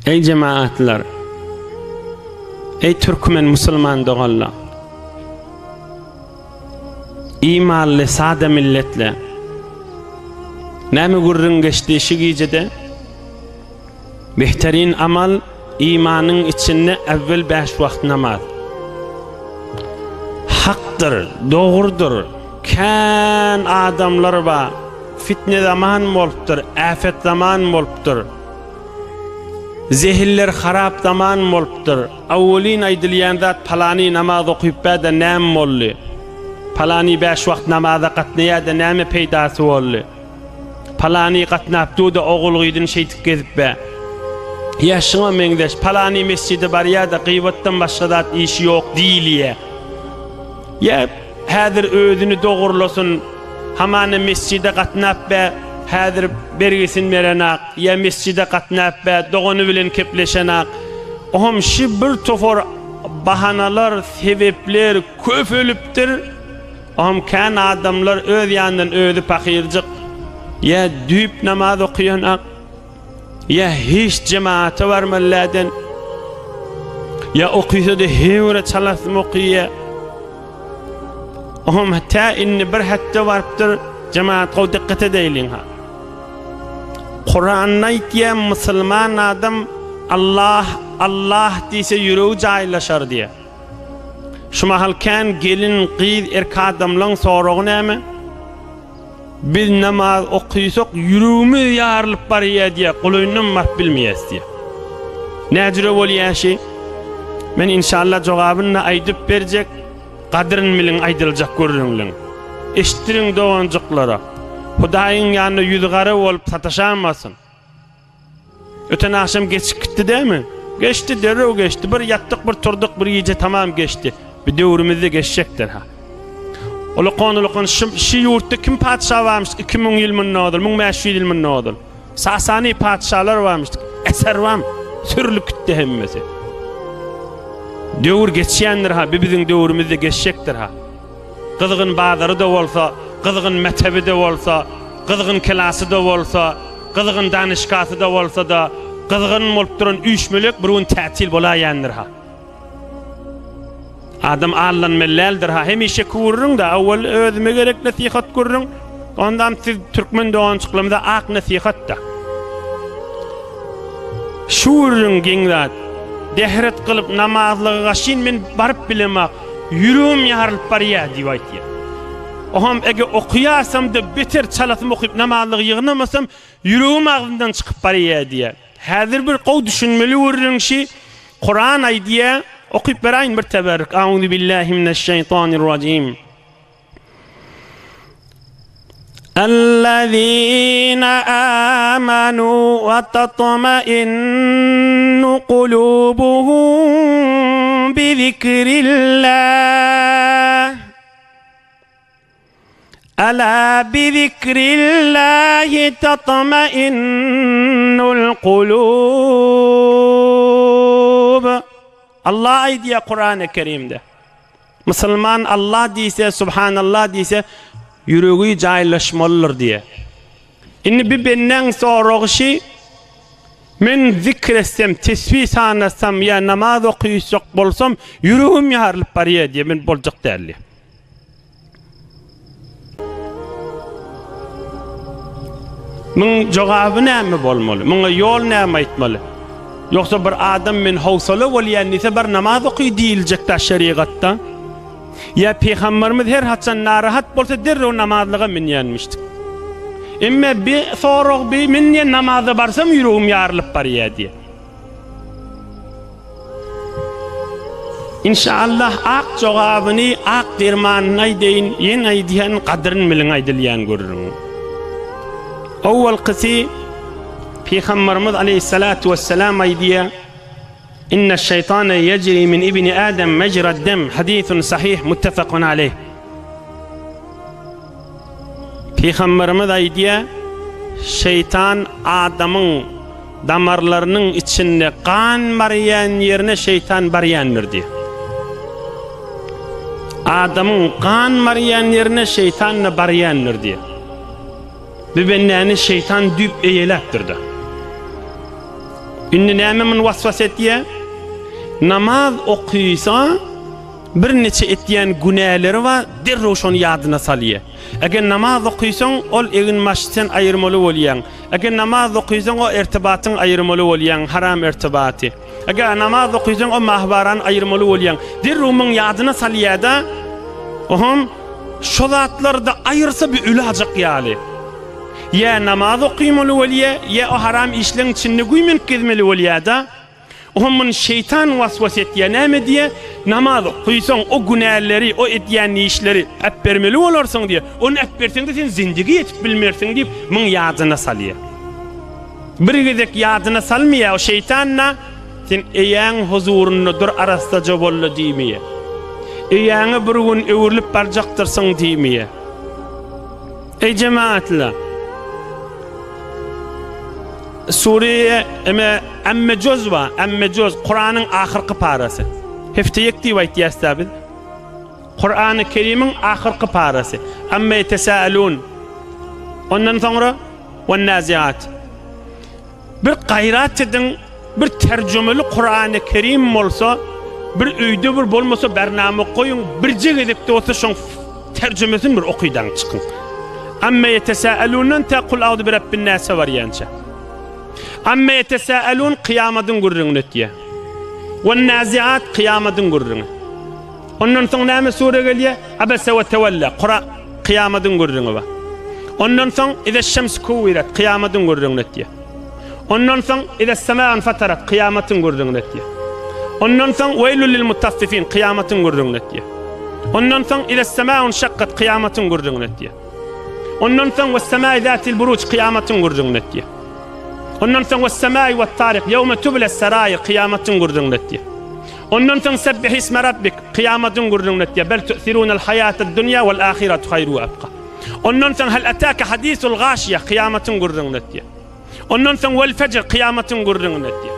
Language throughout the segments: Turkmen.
Eý jemaatlar! Eý türkmen musulman doganlar! Imanly sada milletler! Näme gürrüň geçdi şu gijede? Behterin amal imanyň içinde äwwel bäş wagt namaz. Hakdyr, dogrudyr, kän adamlar bar, fitne zaman bolupdyr, äfet zaman bolupdyr. Zehinler harap zaman bolupdyr. Awwelin aýdylýan zat palany namaz okyp bä-de näme boldy? Palany bäş wagt namaza gatnaýa-da näme peýdasy boldy? Palany gatnap dur-da ogul-gyzyny şeýdip gezip bä. Ýa şuňa meňzeş, palany mesjide barýa-da gyýbatdan başga zat işi ýok diýilýä. Ýa häzir özüni dogrulasyn, hamana mesjide gatnap bä, häzir bergisini berenak, ýa mesjide gatnap bä, dogany bilen kepleşenak. Oňam şi bir topar bahanalar, sebepler köpelipdir. Oňam kän adamlar öz ýanyndan özi pahyrjyk, ýa düýp namaz okaýanak, Ýa hiç jemaata barmaly läden. Ýa okysa-da heýwere çalasym okyýa. Oňam tä indi bir hetde barypdyr, jemaat gowy dikkat edeýliň ha. Kuranda aýtýa musulman adam Allah Allah diýse ýüregi jaýlaşar diýä. Şu mahal kän gelin, gyz, erk adamlaň soragy näme? Biz namaz okysak ýüregimiz ýarylyp barýar diýýär, golaýyndan baryp bilmeýäs diýýär. Näjüre bolýar şi? Men inşallah jogabyny-da aýdyp berjek, gadyryn biliň aýdyljak gürrüňliň. Eşitdiriň doganjyklara. Hudaýyň ýanynda ýüzi gara bolup sataşamasyn. Öten agşam geçip gitdi dämi? Geçdi, derrew geçdi. Bir ýatdyk, bir turdyk, bir gije tamam geçdi. Bir döwrümizde geçjekdir ha. Ulakan ulakan şu, şu ýurtda kim patyşa barmyş 2000 ýyl mundan ozal, 1500 ýyl mundan ozal. Sasani patyşalar barmyş. Eser barm, sürülip gitdi hemmesi. Döwür geçýändir ha, bir biziň döwrümizde geçjekdir ha. Gyzgyn bazary-da bolsa, gyzgyn metebi-de bolsa, gyzgyn kelasy-da bolsa, gyzgyn danyşgasy-da bolsa-da, gyzgyn bolup duran üýşmelek bir gün tätil bolaýandyr-ha. Adam aldanmaly däldir-ha. Hemişeki gürrüň-dä, owal özüme gerek nesihat gürrüň, ondam siz türkmen doganjyklarymyza ak nesihat-da. Şu gürrüň geň zat. Dehret kylyp namazlyga gaşyn men baryp bilemak. Ýüregim ýarylyp barýar diýip aýtýar. Oňam eger okaýarsam-da beter çalasym okyp namazlygy ýygnamasam ýüregim agzymdan çykyp barýar diýýär. Häzir bir gowy düşünmeli gürrüň şi Kuran aýdýar, okyp beräýin bir teberrük. Auzubillahi mineşşeýtanirrajim. Ellezine amanu we tatmainnu kulubuhum bi zikrillah. Ala bi zikrillahi tatmainnul kulub. Allah aýdýar Kurany Kerimde. Musulman Allah diýse, Subhanallah diýse, ýüregi jaýlaşmalydyr diýýär. Indi bir bendäň soragy şi, men zikr etsem, tesbih sanasam ýa namaz okyjak bolsam, ýüregim ýarylyp barýar diýýär, men boljak däl diýýär. Muň jogaby näme bolmaly? Muňa ýol näme aýtmaly? Ýogsa bir adam men howsala bolýan diýse bir namaz oky diýiljekdä şerigatda. Ýa pygamberimiz her haçan narahat bolsa derrew namazlyga münýänmişdik. Emme bi sorag bi men diýen namaza barsam ýüregim ýarylyp barýar diýe. Inşallah ak jogabyny ak dermanyny aýdaýyn ýene aýdýan gadyryn biliň aýdylýan gürrüň. Owalkysy Pygamberimiz aleyhissalatu vesselam aýdýar Inne şeýtane yecri min ibni Adem mecrad dem hadisun sahih muttefakun aleyh. Pygamberimiz aýdýar, Şeýtan adamyň damarlarynyň içinde gan barýan ýerine şeýtan barýandyr diýýär. Adamyň gan barýan ýerine şeýtan-da barýandyr diýýär. Bu bendäni şeýtan düýp eýeläpdir-de. Indi näme muny waswas etýä? Namaz okysa birniçe etýän günäleri bar, derrew şony ýadyna salýa. Eger namaz okysaň, ol egin-başy sen aýyrmaly bolýaň. Eger namaz okysaň, o ertibatyňy aýyrmaly bolýaň, haram ertibaty. Eger namaz okysaň, o mahwarany aýyrmaly bolýaň. Derrew muň ýadyna salýa-da, oham, şo zatlary-da aýyrsa bir ölajak ýaly. Ýa namaz okymaly bolýa, ýa o haram işleň içinde güýmenip gezmeli bolýa-da. Oňa muny şeýtan was-was etýär. Näme diýýär? Namaz okysaň, o günäleri, o edýän işleri äpbermeli bolarsyň diýýär. Ony äpberseň-de sen zindigi ýetip bilmersiň diýip, muň ýadyna salýar. Bir gezek ýadyna salmaýar o şeýtan-da, sen eýäň huzurynda dur arassaja bol-da diýmeýär. Eýäňe bir gün öwrülip barjakdyrsyň diýmeýär. Eý jemagatlar! Sure eme Amme jöz bar, Amme jöz, Kuranyň ahyrky parasy. Hefteýek diýip aýtýas-da biz. Kurany Kerimiň ahyrky parasy. Amme ýetesâelûn. Ondan soňra Wen-naziat. Bir gaýrat ediň, bir terjümeli Kurany Kerim bolsa, bir öýde bir bolmasa bernama goýuň, birje gezekde bolsa şoň terjümesini bir okydaň çykyň. Amme ýetesâelûndan tä Kul auzu birebbin-nâse barýança. Amme ýetesâelûn kyýamadyň gürrüňini etýär. Wen-naziat kyýamadyň gürrüňi. Ondan soň näme sure gelýär? Abese we tewelle, Kura, kyýamadyň gürrüňi bar. Ondan soň Izeş-şems kuwiret, kyýamadyň gürrüňini etýär. Ondan soň Ize's-semâ infatarat, kyýamatyň gürrüňini etýär. Ondan soň Weýlül lil-mutaffifin, kyýamatyň gürrüňini etýär. Ondan soň Ize's-semâ inşakkat, kyýamatyň gürrüňini etýär. Ondan soň Wes-semâi zâtil-buruj, kyýamatyň gürrüňini etýär. Ondan soň Wes-semâi wet-taryk, ýewme tuble's-seraýir, kyýamatyň gürrüňini etýär. Ondan soň Sebbihisme Rabbik, kyýamatyň gürrüňini etýär, Bel tu'thirunel haýatad dunýa wal ahiratu haýru we abka. Ondan soň Hel etâke hadisul gâşiýe, kyýamatyň gürrüňini etýär. Ondan soň Wel fejr, kyýamatyň gürrüňini etýär.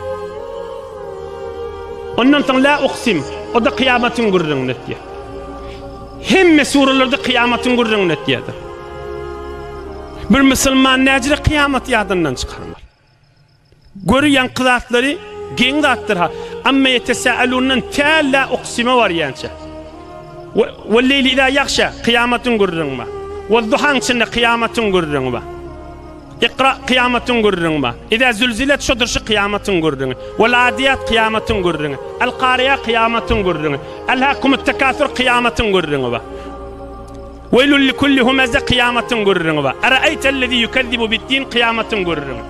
Ondan soň La uksim, o-da kyýamatyň gürrüňini etýär. Hemme suralarda kyýamatyň gürrüňini etýärdir. Bir musulman näjire kyýamaty ýadyndan çykarmaly. Gör ýaňky zatlary geň zatdyr ha. Amma ýetesâelûndan tä lâ uksime barýança. Wel-leýli izâ ýagşâ, kyýamatyň gürrüňi bar. Wed-duhaň içinde kyýamatyň gürrüňi bar. Ikra, kyýamatyň gürrüňi bar. Izâ zülzilet şodur şu kyýamatyň gürrüňi. Wel-âdiýat kyýamatyň gürrüňi. El-Kariýa kyýamatyň gürrüňi. Elhâkumut-tekâsür kyýamatyň gürrüňi bar. Weýlun likulli humeze kyýamatyň gürrüňi bar. Eraeýtellezî ýukezzibu biddin kyýamatyň gürrüňi.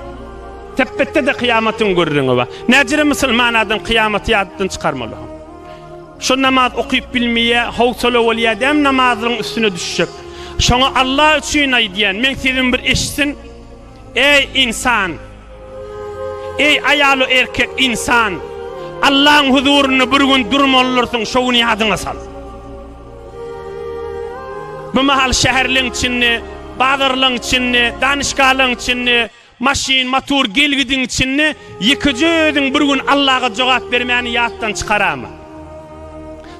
Tepbetde-de kyýamatyň gürrüňi bar. Näjere musulman adam kyýamaty ýatdan çykarmaly. Şo namaz okyp bilmeýär, howsala bolýar däm namazlygyň üstüne düşjek. Şoňa Allah üçin aýdýan, meň sesimi bir eşitsin. Eý ynsan! Eý aýal-u erkek ynsan! Allaň huzurynda bir gün durmalydyrsyň, şo güni ýadyňa sal. Bu mahal şäherleň içinde, bazarlaň içinde, danyşgalaň içinde, maşyn, motor gel-gidiň içinde ýekeje özüň bir gün Allaga jogap bermäni ýatdan çykarama.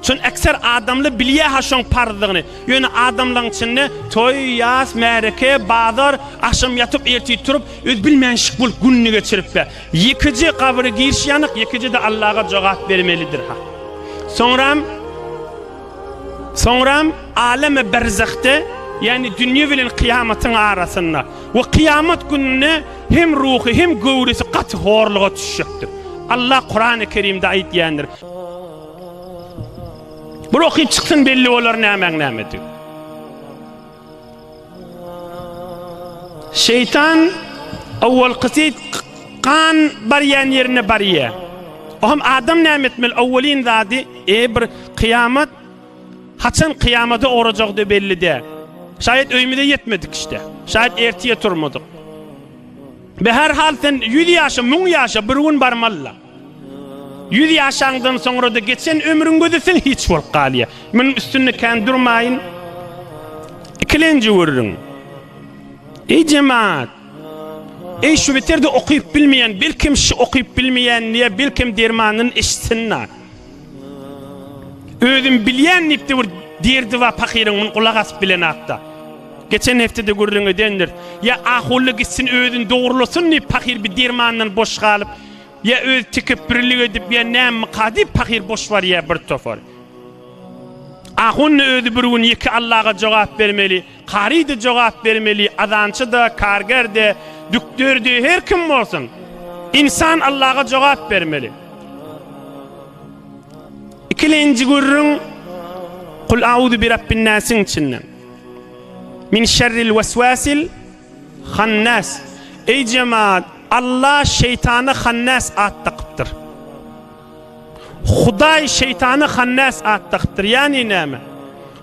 Şony ekser adamlar bilýär-ha şoň parzdygyny. Ýöne adamlaň içinde toý, ýas, märeke, bazar, agşam ýatyp, ertir turup, öz bilmänşik bolup gününi geçirip-de, ýekeje gabyra giriş ýanyk, ýekeje-de Allaga jogap bermelidir-ha. Soňram Soňram aleme berzahde, ýagny dünýe bilen kyýamatyň arasynda we kyýamat gününde hem ruhy hem göwresi gaty horluga düşjekdir. Allah Kurany Kerimde aýdýandyr. Bir okyp çyksyn belli bolar nämäň nämedigi. Şeýtan owalkysy gan barýan ýerine barýar. Ohm adam näme etmeli? Owalyn zady, e bir kyýamat haçan kyýamada ugrajagdy belli däl. Şaýat öýümize ýetmedik işte. Şaýat ertir turmadyk. Be her hal sen 100 ýaşa, 1000 ýaşa bir gün barmaly-la. Yüz ýaşaňdan soňra-da geçen ömrüň gözüsin hiç bolup galýar. Munuň üstünde kän durmaýyn. Ikilenji gürrüň. Eý jemaat! Eý şu beterde okyp bilmeýän, belkem şu okyp bilmeýän diýe, belkem dermanyny eşitsin-da. Özüm bilýän diýip-de bir derdi bar pahyryň, muny gulak asyp bilenakda. Geçen hepdede gürrüň edendir. Ýa ahulla gitsin özüni dogrulasyn diýip pahyr bir dermandan boş galyp. Ýa özi tekepbürlik edip ýa nämika diýip pahyr boş barýar bir topar. Ahun-da özi bir gün ýeke Allaga jogap bermeli, kary-da jogap bermeli, azançy-da, karger-de, dükder-de, her kim bolsun. Ynsan Allaga jogap bermeli. Ikilenji gürrüň Kul auzu bi rabbin-nasiň içinden. Min şerril weswasil Hannas. Eý jemaat, Allah şeýtana Hannas at dakypdyr. Hudaý şeýtana Hannas at dakypdyr. Ýagny näme?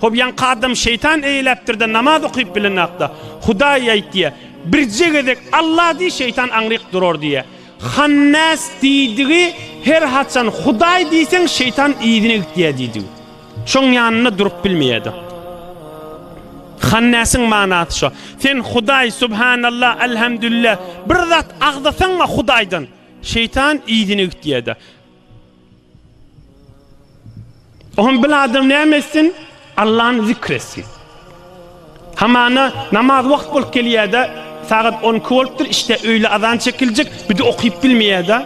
Hop ýaňky adam şeýtan eýläpdir-de namaz okyp bilenakda. Hudaý aýtýa, birje gezek Allah diý şeýtan aňryk durar diýýä. Hannas diýdigi her haçan Hudaý diýseň şeýtan yzyna gitýä diýdigi. Şoň ýanynda durup bilmeýärdi. Hannäsiň manasy şo. Sen Hudaý, Subhanallah, Elhamdülillah bir zat agzasaňma Hudaýdan, şeýtan yzyna gitýärdi. Oňa bil adam näme etsin? Allany zikr etsin. Hamana namaz wagt bolup gelýärde, sagat 12 bolupdyr, işte öýle azan çekiljek, bir de okyp bilmeýärde.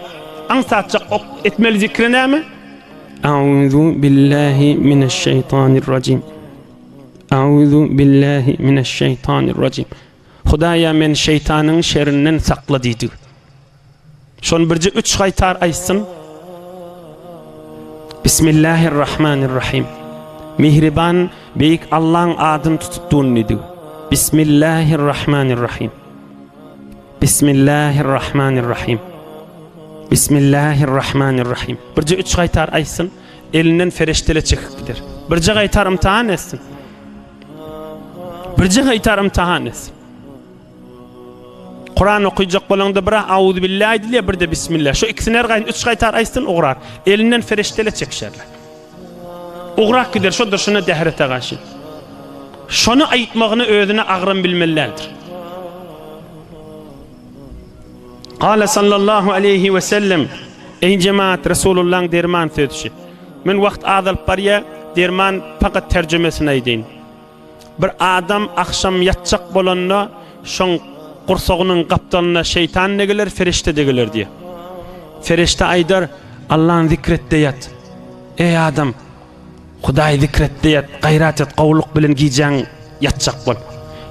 Aňsatjak etmeli zikri näme? Auzu billahi mineşşeýtanirrajim. Auzu billahi mineşşeýtanirrajim. Hudaýa men şeýtanyň şerinden sakla diýdi. Şony birje üç gaýtar aýtsyn. Bismillahirrahmanirrahim. Mihriban beýik Allaň adyny tutup dun diýdi. Bismillahirrahmanirrahim. Bismillahirrahmanirrahim. Bismillahirrahmanirrahim. Birje üç gaýtar aýtsyn, elinden fereştele çekip gider. Birje gaýtar imtihan etsin. Birje gaýtar imtihan etsin. Kur'an okuyacak bolanda bir auzu billahi aýdylýar, bir de bismillah. Şu ikisini her gaýyn üç gaýtar aýtsyn, ugrar. Elinden fereştele çekişerler. Ugrak gider şo durşuna dährete garşy. Şony aýtmagyny özüne agram bilmeli däldir. Gala sallallahu aleýhi we sellem Eý jemaat Resulullaň derman sözşi. Men wagt azalyp barýa, derman fakat terjümesini aýdaýyn. Bir adam agşam ýatjak bolanda şoň gursagynyň gapdalyna şeýtan-da geler, ferişde-de geler diýýär. Ferişde aýdar, Allany zikret-de ýat. Eý adam, Hudaýy zikret-de ýat, gaýrat et, gowulyk bilen gijäň ýatjak bol.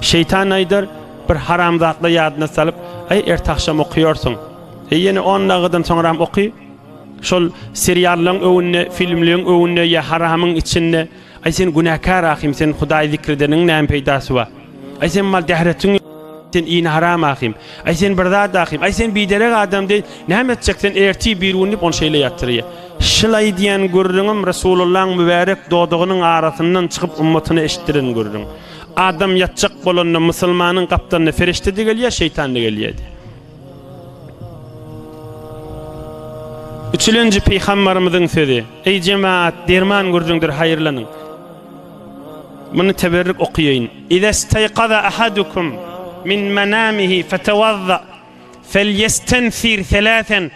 Şeýtan aýdar, bir haram zatlar ýadyna salyp, Aý, erte agşam okaýarsyň. Eý, ýene on dagydan soňram oky. Şol seriallaryň öňünde, filmleň öňünde ýa haramyň içinde, Aý sen günäkär ahym sen Hudaýy zikredeniň näme peýdasy bar? Aý sen mal dähretiň sen ini haram ahym. Aý sen bir zat ahym. Aý sen biderek adam deý. Näme etjek sen ertir bir gün diýip ony şeýle ýatyrýar. Şul aýdýan gürrüňim Resulullaň mübärek dodagynyň arasyndan çykyp ummatyna eşitdiren gürrüň. Adam ýatjak bolanda musulmanyň gapdalyna ferişde-de gelýär, şeýtan-da gelýär diýýär. Üçülenji pygambarymyzyň sözi, Eý jemaat, derman gürrüňdir haýyrlanyň. Muny teberrik okaýaýyn. Izestaýkaza ahadukum min manamihi fetewazza felýestensir selasen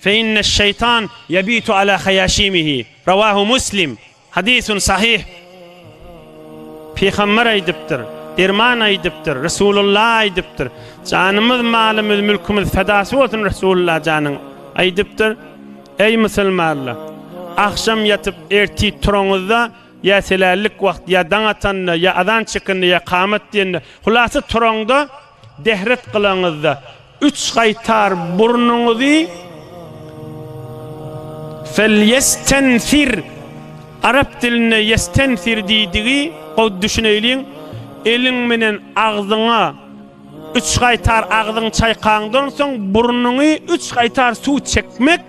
fe inneş-şeýtan ýebitu ala haýaşimihi. Rawahu Muslim. Hadisun sahyh. Pygamber aýdypdyr, derman aýdypdyr, Resulullah aýdypdyr. Janymyz, malymyz, mülkümiz fedasy bolsun Resulullah janyň. Aýdypdyr, Eý musulmanlar! Agşam ýatyp ertir turaňyzda ýa selällik wagt, ýa daň atanda, ýa azan çekende, ýa kamat diýende, hulasy turaňda dehret kylaňyzda, Üç gaýtar burnuňyzy Felýestensir Arap dilinde ýestensir diýdigi gowy düşüneýliň, eliň menen agzyňa üç gaýtar agzyňy çaýkaňdan soň burnuňy üç gaýtar suw çekmek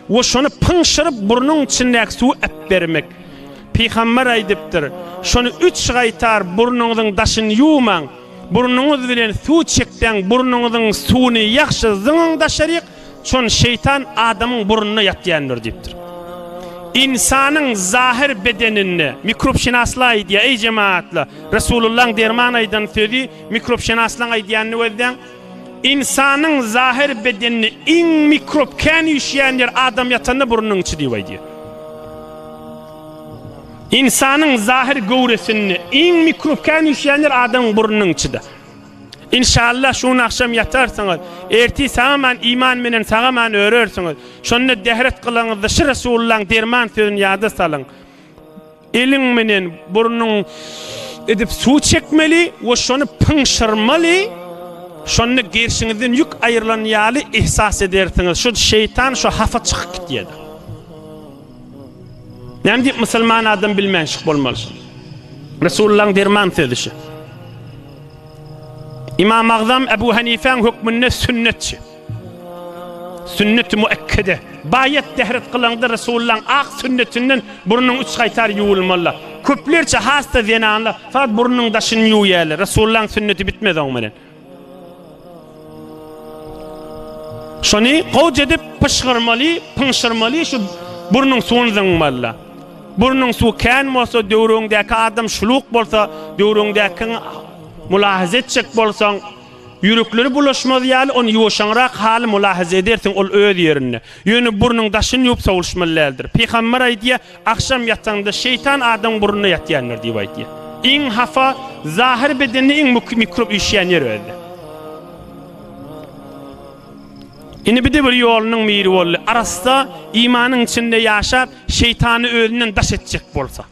we şony pyňşyryp burnuň içindäki suwy äpbermek. Pygamber aýdypdyr, Şony üç gaýtar burnuňyzyň daşyny ýuwmaň, Burnuňyz bilen suw çekseň burnuňyzyň suwuny ýagşy zyňyň daşaryk, şon şeýtan adamyň burnunda ýatýandyr diýipdir. Ynsanyň zahyr bedeninde mikrobşynaslar aýdýar, eý jemagatlar, Resulullaň derman aýdan sözi mikrobşynaslaň aýdýanyny gözläň. Ynsanyň zahyr bedeninde iň mikrob kän üýşýän ýer adam ýatanda burnunyň içi diýip aýdýar. Ynsanyň zahyr göwresinde iň mikrob kän üýşýän ýer adamyň burnunyň içidir. Inşallah şu gün agşam ýatarsyňyz. Ertir sagaman iman menen sagaman örersiňiz. Şonda dehret kylaňyzda şu Resulullaň derman sözüni ýada salyň. Eliň menen burnuň edip suw çekmeli we şony pyňşyrmaly. Şonda gerşiňizden ýük aýrylan ýaly ihsas edersiňiz. Şu şeýtan şu hapa çykyp gitýär. Näme diýip musulman adam bilmänşik bolmaly şuny. Resulullaň derman sözi şu. Imam Agzam Ebu Hanifäň hökmünde sünnetçi. Sünneti muekkede. Baýat dehret kylaňda Resulullaň ak sünnetinden burnuň üç gaýtar ýuwulmaly. Köplerçe has-da zenanlar faqat burnuň daşyny ýuwýarlar. Resulullaň sünneti bitmez oň bilen. Şony gowja edip pyşgyrmaly, pyňşyrmaly, şu burnuň suwuny zyňmaly. Burnuň suwy kän bolsa, döwrüňdäki adam şuluk bolsa, döwrüňdäkiň mulahaza etjek bolsaň, ýürekleri bulaşmaz ýaly ony ýuwaşaňrak haly mulahaza edersiň, ol öz ýerinde. Ýöne burnuň daşyny ýuwup sowulşmaly däldir. Pygamber aýdýar, Agşam ýataňda şeýtan adamyň burnunda ýatýandyr diýip aýdýar. Iň hapa, zahyr bedende iň mikrop üýşýän ýer özde. Indi bir-de bir ýolunyň biri boldy. Arassa imanyň içinde ýaşap, şeýtany özünden daş etjek bolsa.